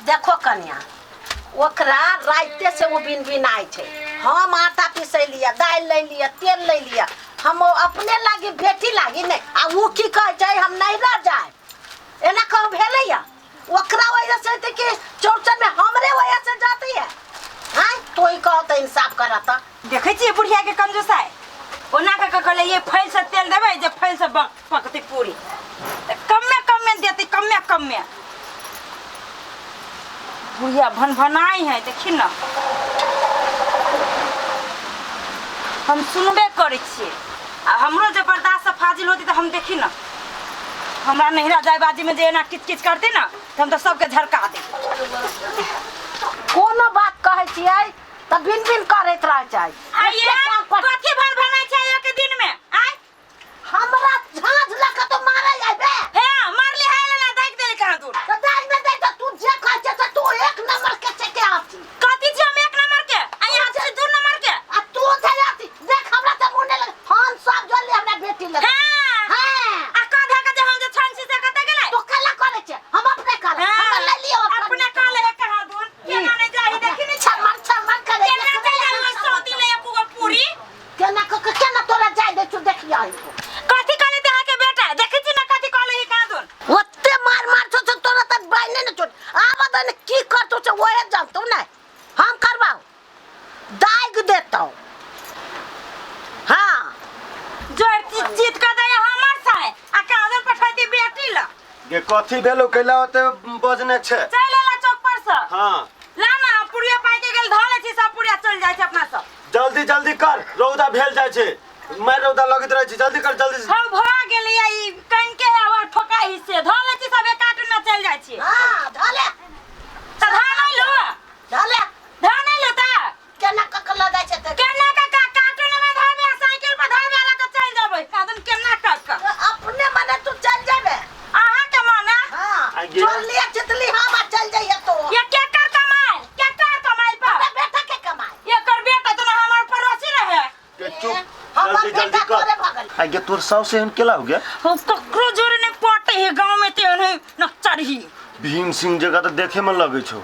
देखो कन्या, ओकरा राइते से ओ बिन बिनाइ छै। हम आटा पिसैलियै, दालि लै लियै, तेल लै लियै, हम ओ अपने लागी बेटी लागी नहि। आ ओ की कहै छै, हम नैहरा जाय। एना कहूँ भेलैया? ओकरा वजह से हेतै कि चौरचन में हमरे वजह से जाती है? हाँ, तो ही कहो तो इंसाफ करता। देखै छियै बुढ़िया के कंजूसाइ, ओना कऽ कऽ कहले ये फैल से तेल देबै जे फैल से पकतै पूरी, तऽ कमे कमे देतै, कमे कमे। बुढ़िया भनभनाइ है, देखी न। हम सुनबे करै छियै, आ हमरो जे बर्दाश्त से फाजिल होती तऽ हम देखी न, हमरा नैहरा जाय बाजी में जे एना किच किच करते न तऽ हम तऽ सबके झरका देब। कोनो बात कहै छियै तऽ बिन बिन करैत रहै छै। आइए एते काम पर कथी भन भनाइ छै एक दिन में? आय हमरा झाँझ लऽ कऽ तो मारै आबे। हे मारली है लेला दागि देली कहाँ दूर। तऽ दागि नहि दै तऽ तू जे कहै छै से तू एक नंबर के छै के आथी। कथी छी हम एक नंबर के? आ यहाँ छी दू नंबर के। आ तू छै आथी, देख हमरा तऽ मुँह नहि लगे। हम सब जोड़ली हमरा बेटी लग। हाँ। हाँ। आ कह धऽ के जे हम जे छन छी से कतऽ गेलै? तू केला करै छै? हम अपने करब। हाँ। हमरा लै लियौ अपन। अपने कह ले कहाँ दूर। केना नहि जाही देखी नहि। छमन छमन करे। केना चलि जाही सौती ले एको गो पूरी? केना क के केना तोरा जाय दै छौ देखिया। कथी कहले ते अहाँके बेटा? देखै छी ने कथी कहले ही कहाँ दूर। ओते मार मार छौ तोरा तऽ बाइने ने छोट। आब दे ने की करतौ से ओहे जानतौ ने। हम करबाउ दागि देतौ। हाँ। जोर चित कऽ दैया हमर साय आ काजल पठैती बेटी ल। गे कथी भेलो कैला ओते बजने छै? चलि एला चौक पर से। हाँ। ला ना पुड़िया पाइ के गेल धऽ लै छी सब पुड़िया, चलि जाइ छै अपना सब। जल्दी जल्दी कर, रौदा भेल जाइ छै, मारि रौदा लगैत रहै छै, जल्दी कर जल्दी। हौ भऽ गेलै ई कनिके है और ठोकाई से धऽ लै छी सब, एक कार्टून में चलि जाइ छी। हाँ, धऽ ले। तऽ धऽ नहि लू। धऽ ले। धऽ नहि लू तऽ? केना कऽ के लऽ जाइ छै तऽ? केना कऽ के कार्टून में धरबै, साइकिल पर धरबै, लऽ कऽ चलि जेबै। कादन केना कऽ के? अपने मने तू चलि जेबै। अहाँके मने? हाँ। आ गे। चल लिअ चितली हम आ चलि जइहे तू। ये केकर कमाइ? केकर कमाइ पर? हमरा बेटा के कमाइ। एकर बेटा तऽ हमर पड़ोसी रहे। गे चुप, हमर जल्दी जल्दी बेटा कर। तोरे भऽ गेल। आ गे तोर साउस एहन केला हो गया? हम ककरो जोरे नहि पटे है गाँव में, तेहन है न चढ़ी। भीम सिंह जगह तऽ देखे में लगे छौ।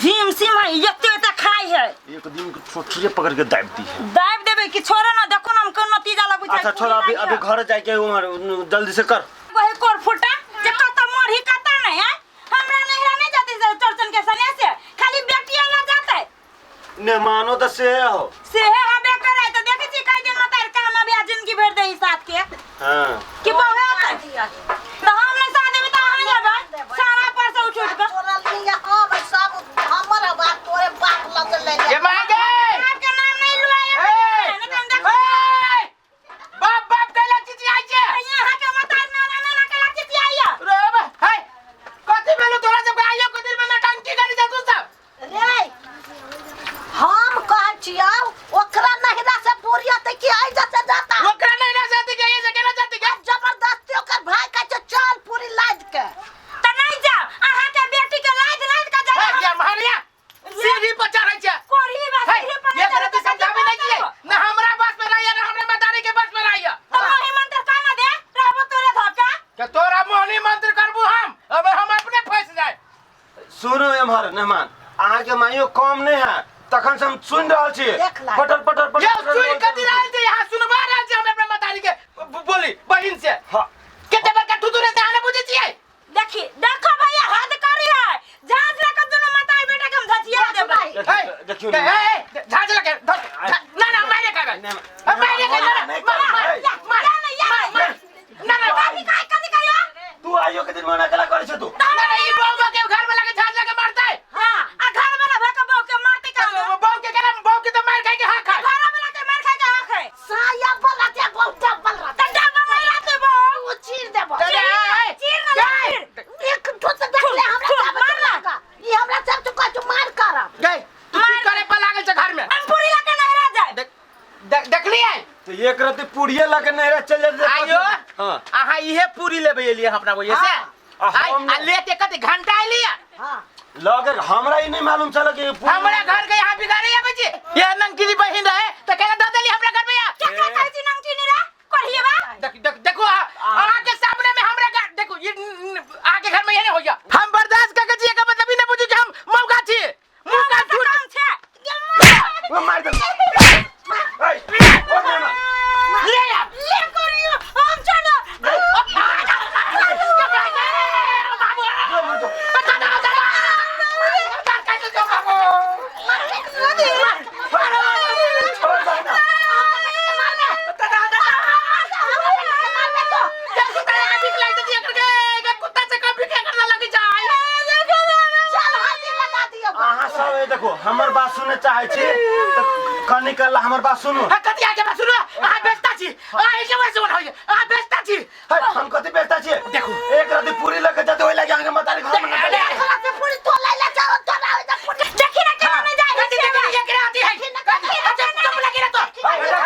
भीम सिंह है, एते एते खाइ है। एक दिन के ठोठिए पकड़ के दाबि दी है। दाबि देबै कि छोड़ो ना, देखो ना हम कोन नतीजा लगबै छै। अच्छा छोड़, अभी अभी घर जाके उम्हर जल्दी से कर। वही कोर फुटा जे कत मरही कत नहीं है। हमरा नैहरा नहीं जाते से चौरचन के सने से, खाली बेटिया ला जाते। ने मानो तो से हो। से है हबे करे तो देखे छी कई दिन मत काम अभी जिंदगी भर दे साथ के। हां। कि बहु है तो हम नहीं साथ देबे तो अहाँ जेबै सारा पर से उठ उठ के। तोरा लिए हम सब हमर बात तोरे बाप लग ले ले। ये माय गे। बाप के नाम नहीं लुआ ए! नहीं तो हम देखो। ए! बाप बाप कैला चिचियाइ छै? यहाँ के मत नाना नाना कैला चिचियाइया? रे बा, हे! कथी भेलो तोरा सबके? आइयो के दिन में नौटंकी करी जा तू सब। रे हम कहै छियौ ओकरा नहिरा से पूरी अतै कि एहि जैसे जाता? ओकरा नहिरा से अतै कि एहि से केना जाती के? जबरदस्ती ओकर भाई कहै छै चल पूरी लाद के। तऽ नहि जाओ, अहाँ के बेटी के लाद लाद के जाओ। हे, ये मारिया, सीढ़ी पर चढ़ै छै। कोढ़ी बा, हे, सीढ़ी पर ये चढ़ै गलती छै, समझाबै नहि छियै। तऽ ना हमरा बस में रहैया, ना हमरा मदारी के बस में रहैया। मोही मंत्र काना दे, रहबो तोरे धक्का। के तोरा मोहनी मंत्र करबू हम, अब हम अपने फंस जाए। सुनू एम्हर मेहमान, अहाँके माइयो कम नहि है, तखन से हम सुनि रहल छी। देख ला। पटर पटर पटर ये पटर सुन बोल कथी रहल छी? यहाँ सुनबा रहल छी हम अपना मदारी के बोली बहिन से। हाँ। कते बड़का थुथुर है से अहाँ नहि बुझै छियै? देखी, देखो भैया हद करी है। झांझ लगा दोनों माता बेटा के हम झझिया देबै। हे, देखियौ हे, ने। हे, हे, झांझ लगा, धर, ना, ना, मारे खाबै। नहि, हम मारे खाबै, ना, ना, नहि, मार, मार, नहि, मार, या नहीं, या मार, नहीं। मार। ना, ना, कथी कहै, कथी कहै? तू आइयो के दिन मना केला करै छै तू? ना, ना, ई बौआ के घर वाला के झांझ लगा मारतै। हां, आ घर वाला भऽ के बहू के मारतै कहाँ? बहू के केना? बहू के तऽ मार खाय के हक है। घर वाला के मार खाय के हक है। साया बला के बहुत डबल रहतै। तऽ डबल नहीं रहतै बहू। ओ चीर देबो। चल, ए, ए, चीर ना गए। चीर। एक ठो से देख ले हमरा चुप, सब मार ना। लगा। ई हमरा सब तो कहै छौ मार करब। गए, तू की करे पर लागल छै घर में? हम पूरी लऽ के नहिरा जाय। देखलियै? तऽ एक रति पूरिये लऽ के नहिरा चलि जेतै। आइयो। हाँ। अहाँ इहे पूरी लेबै एलियै अपना वजह से? हाँ। आ आइ, हम आ लेके कते घंटा एलियै? हाँ। लऽ के हमरा ई नहि मालूम छल कि पूरी हमरा घर के यहाँ बिगाड़े आबै छी। ये नंकी बहिन रहे तऽ केना दऽ देली हमरा घर में यहाँ? केकरा कहै छी नंकी रे? करिए बा। देख, देख, देखो, अहाँ के सामने में हमरा घर, देखो, ये अहाँ के घर में ये नहीं होइया। हम बर्दाश्त करके जिए का मतलब ई नहीं बुझू कि हम जो। दादा दादा काट जो बाबू। छोड़ दे ना। दादा दादा चल कुत्ता के भीख लाग जती करके कुत्ता से कम भीख करना लगी जाय। चल हल्दी लगा दियो। अहाँ सब ए देखो हमर बात सुने चाहे छी त कनी कल हमर बात सुनू। हां कथि आके बात सुनू? अहाँ बेचता छी, अहाँ के वैसे होय, अहाँ बेचता छी। है, हम कथि बेचता छी? देखू। एक राति पूरी लके जते ओइ लागी अहाँके मतारी घर में न अरे, तोरा से पूरी तो ले ले जाओ तोरा ओइ पूरी देखी ना केना नहीं जाय कथि देखी एकरा आती है। अच्छा चुप लगी रे तो। मार देबे।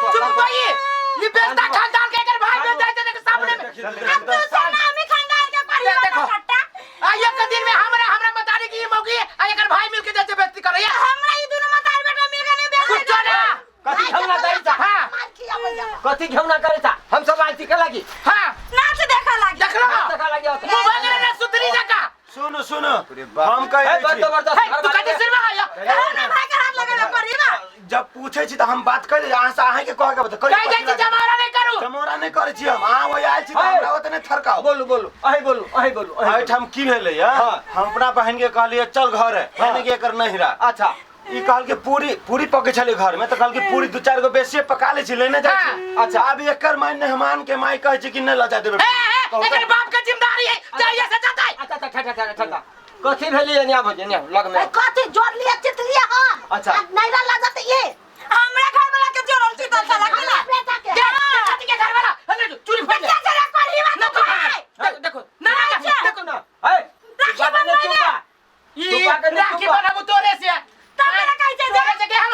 चुप तो ये बेचता खानदान के एकर भाई बेच जाय के सामने में। अब तू नामी खानदान के परिवार देखो। कट्टा आ एक दिन में हमरा हमरा मतारी की मौगी आ एकर भाई मिलके जाते बेइज्जती करैया। हमरा ई दुनु मतार बेटा मिल के नहीं बेच कुछ ना कथी घेउना करै छा? हां मार की आबै जा। कथी घेउना करै छा? हम सब आयल छी के लागी? हां नाच देखा लागी। देखलो देखा लागी होतै। मुंह भंगरे ना सुतरी जका। सुनू सुनू हम कह है दै छी। जबरदस्त हे तू कथि सिरमा आया? हमरा भाई के हाथ लगावे परिवार। जब पूछे छी त हम बात कर अहाँ से अहाँ के कह के बता। कहि जाइ छी जमारा नहीं करू। जमौरा नहीं करै छी हम। अहाँ ओइ आयल छी त हमरा ओतने थरकाउ। बोलू बोलू अहीं बोलू अहीं बोलू अहीं बोलू। एहिठाम की भेलै या हाँ। हम अपना बहन के कहलियै चल घर है, यानी कि एकर नहिरा। अच्छा ई कहल के पूरी पूरी पकै छलै घर में त कहल के पूरी दू चार गो बेसी पका ले छी लेने जाइ छी। अच्छा। आब एकर माय मेहमान के माय कहै छै कि नहि लऽ जा देबै। ए ए एकर बाप के जिम्मेदारी है जाइए से जाता है। अच्छा अच्छा ठंडा ठंडा ठंडा कथी भेलै एनिया भौजी एनिया लग में ए कथि जोड़ लिया चित लिया हम। अच्छा। आ नैरा ला जाते ये हमरा घर वाला के जोड़ल छी तल साला हमरा बेटा के। देख कथि के घर वाला अरे चूरी फट क्या जरा परिवार ना तो भाई देखो देखो ना ना देखो ना ए राखी बनबै ने। ई राखी बनाबू तोरे से। तब मेरा कहै छै तोरे से के हम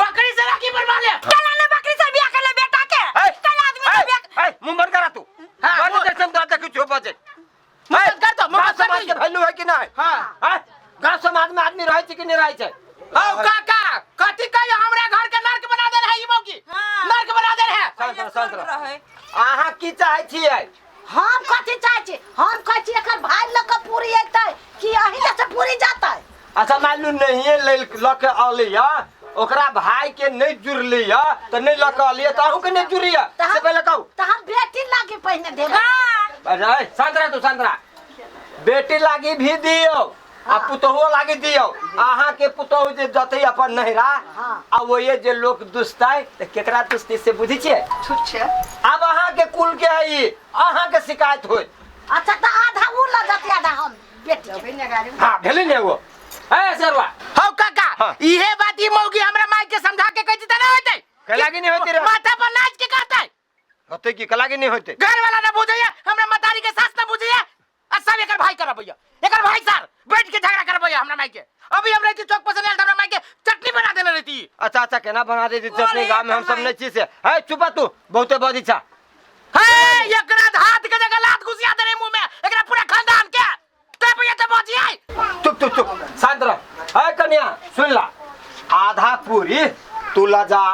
बकरी से राखी बनवा ले। कल ने बकरी से बियाह कर ले बेटा के। कल आदमी से बियाह ए मुंह बंद करा तू। हां, बंद जैसे हम देखै छियो बजे। मुंह बंद कर दो, मुंह बंद कर समाज के वैल्यू है कि नहीं? हां हां गांव समाज में आदमी रहै छै कि नहीं रहै छै? हौ काका कथि कहियो हमरा घर के नर्क बना दे रहे ई मौगी। नर्क बना दे रहे। शांत रह, शांत रह। अहाँ की चाहै छियै? हम कथि चाहै छी? हम कहै छी एकर भाई लऽ के पूरी एतै कि अहीं से पूरी जातै। अच्छा मान लू नहिए लऽ के अलिया ओकरा भाई के नहीं जुड़लिया त नहीं लऽ के अलिया त अहूँ के नहीं जुड़िया से पहिले कहू। त हम बेटी लागी पहिने देबै। अरे शांत रह तू शांत रह। बेटी लागी भी दियौ आ पुतोहुओ लागी दियौ। अहाँ के पुतोहु जे जतै अपन नहिरा आ ओये जे लोक दुसतै त केकरा दुसतै से बुझै छियै? छुच्छे। आब अहाँ के कुल के है ई अहाँ के शिकायत होय। अच्छा त आधा उ लऽ जतै आधा हम बेटी। हां भेलै ने एगो। ए सरवा हौ काका इहे बात ई मौगी हमरा माई के समझा के कहै छी त ना होतै। कलागी नहीं होती रे। माथा पर नाच के कहतै। होतै की कलागी नहीं होतै? घर वाला ना बुझैया हमरा मतारी के सास ना बुझैया आ सब एकर भाई करबैया। एकर भाई सर बैठ के झगड़ा करबैया हमरा माई के। अभी हम रहती चौक पर से नहीं हमरा माई के चटनी बना देने रहती। अच्छा अच्छा केना बना देती चटनी? गांव में हम सब नहीं छी से। हे चुप तू बहुते बजी छा। हे एकरा हाथ के जगह लात घुसिया दे रे मुंह में एकरा पूरा खानदान के तब ये त बजी आई। चुप चुप चुप शांत रह। हे कन्या सुन ला आधा पूरी तू ला जा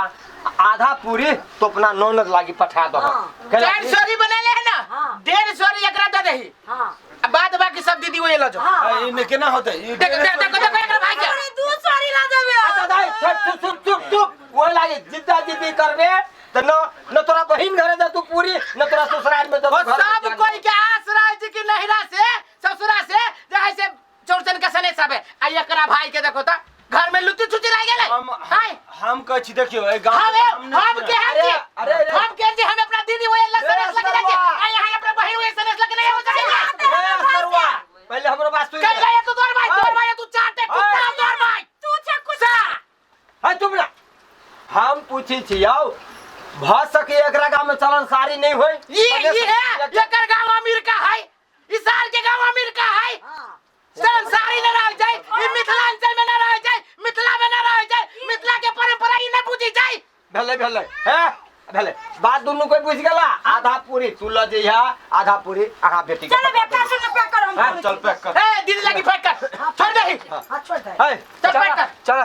आधा पूरी तो अपना ननद लागी पठा दो। चार सोरी बनेले है ना 1.5 सोरी एकरा दे देही। हां बाद बाकी सब दीदी ओए ल जो। ई में केना होतै? ई देखो देखो देखो एकरा भाई के अरे दू सोरी ला देबे। अच्छा दाई चुप चुप चुप चुप ओए लागी जिद्दा जिद्दी करबे त न न तोरा बहिन घरे जा तू पूरी न तोरा ससुराल में जा। सब कोई के आस रहे छै कि नहिरा से ससुरा से जे से चौरचन के सने सब आ एकरा भाई के देखो त घर में लुत्ती छुची लाग गेलै। हाय हम कहै छी देखियौ ए गांव हम के अरे अरे हम के जी हम अपना दीदी ओए ल सनेस लगे जाय आ यहां अपना बहिन ओए सनेस लगे नहीं हो जाय। सरवा पहले हमरो बात सुन। कह गया तू तोर भाई तोर भाई तू चाटे कुत्ता तोर भाई तू छे कुत्ता। हाय तुम ना हम पूछी छियौ भ सके एकरा गांव में चलन सारी नहीं होई। ये है एकर गांव अमेरिका है ई साल के गांव अमेरिका है। चलन सारी न रह जाए ई मिथिलांचल में न रह जाए मिथिला में न रह जाए मिथिला के परंपरा ई न बुझी जाए। भेलै भेलै हे भेलै बात दुनू कोई बुझ गेला। आधा पूरी तू ल जइहा आधा पूरी अहाँ बेटी के। चलो बेटा सुन पैक कर हम चल पैक कर। ए दीदी लगी पैक कर छोड़ दे। हां छोड़ दे। हे चल पैक कर चल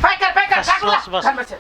पैक कर पैक कर बस बस।